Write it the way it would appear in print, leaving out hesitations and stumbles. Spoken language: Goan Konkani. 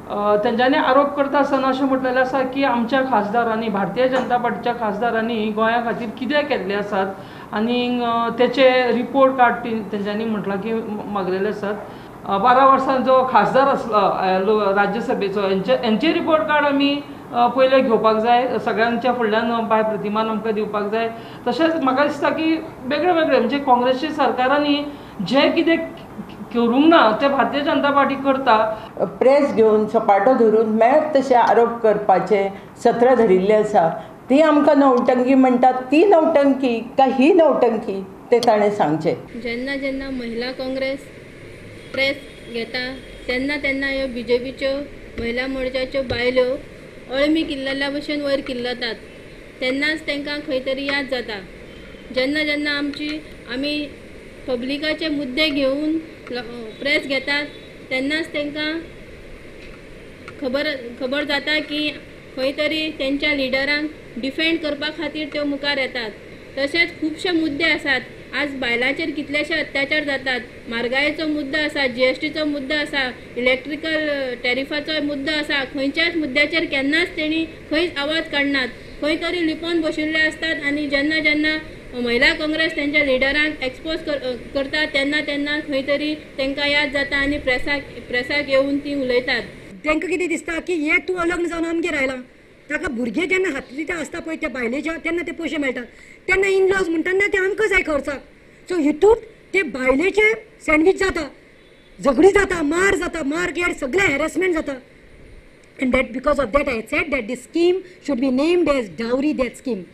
तेंच्यांनी आरोप करता आसतना अशें म्हटलेलें आसा की आमच्या खासदारांनी, भारतीय जनता पार्टीच्या खासदारांनी गोंया खातीर कितें केल्लें आसात आनी तेचे रिपोर्ट कार्ड तेंच्यांनी म्हटलां की मागलेले आसात. 12 वर्सां जो खासदार आसलो राज्यसभेचो हेंचे रिपोर्ट कार्ड आमी पयलें घेवपाक जाय, सगळ्यांच्या फुडल्यान बाय प्रतिमान आमकां दिवपाक जाय. तशेंच म्हाका दिसता की वेगळे वेगळे म्हणजे काँग्रेसच्या सरकारांनी जें कितें करूंक ना तें भारतीय जनता पार्टी करता. प्रेस घेवन सपाटो धरून मेळत तशे आरोप करपाचें सत्र धरिल्लें आसा. ती आमकां नौटंकी म्हणटात, ती नौटंकी काय ही नौटंकी तें ताणें सांगचें. जेन्ना जेन्ना महिला काँग्रेस प्रेस घेता तेन्ना तेन्ना ह्यो बीजेपीच्यो महिला मोर्चाच्यो बायल्यो अळमी किल्लल्या भशेन वयर किल्लतात, तेन्नाच तांकां खंय तरी याद जाता. जेन्ना जेन्ना आमी पब्लिकाचे मुद्दे घेवन प्रेस घेतात तेन्नाच तांकां खबर जाता की खंय तरी तेंच्या लिडरांक डिफेंड करपा खातीर त्यो मुखार येतात. तशेंच खुबशे मुद्दे आसात, आज बायलांचेर कितलेशे अत्याचार जातात, म्हारगायेचो मुद्दो आसा, जीएसटीचो मुद्दो आसा, इलेक्ट्रिकल टॅरिफाचो मुद्दो आसा. खंयच्याच मुद्द्याचेर केन्नाच तेणी खंयच आवाज काडनात, खंय तरी लिपोवन बशिल्ले आसतात. आनी जेन्ना जेन्ना महिला काँग्रेस तेंच्या लिडरांक एक्सपोज करता तेन्ना तेन्ना खंय तरी तांकां याद जाता आनी प्रेसाक येवन ती उलयतात. तांकां कितें दिसता की हें तूं लग्न जावन आमगेर आयलां, ताका भुरगें जेन्ना हातीं आसता पळय त्या बायलेच्या तेन्ना ते पयशे मेळटात, तेन्ना इनलॉज म्हणटा तेन्ना ते आमकां जाय खर्चाक. सो हितूंत ते बायलेचे सँडवीच जाता, झगडी जाता, मार जाता, मार गेर सगळें हॅरेसमेंट जाता. And that because of that I said that this scheme should be named as dowry death scheme.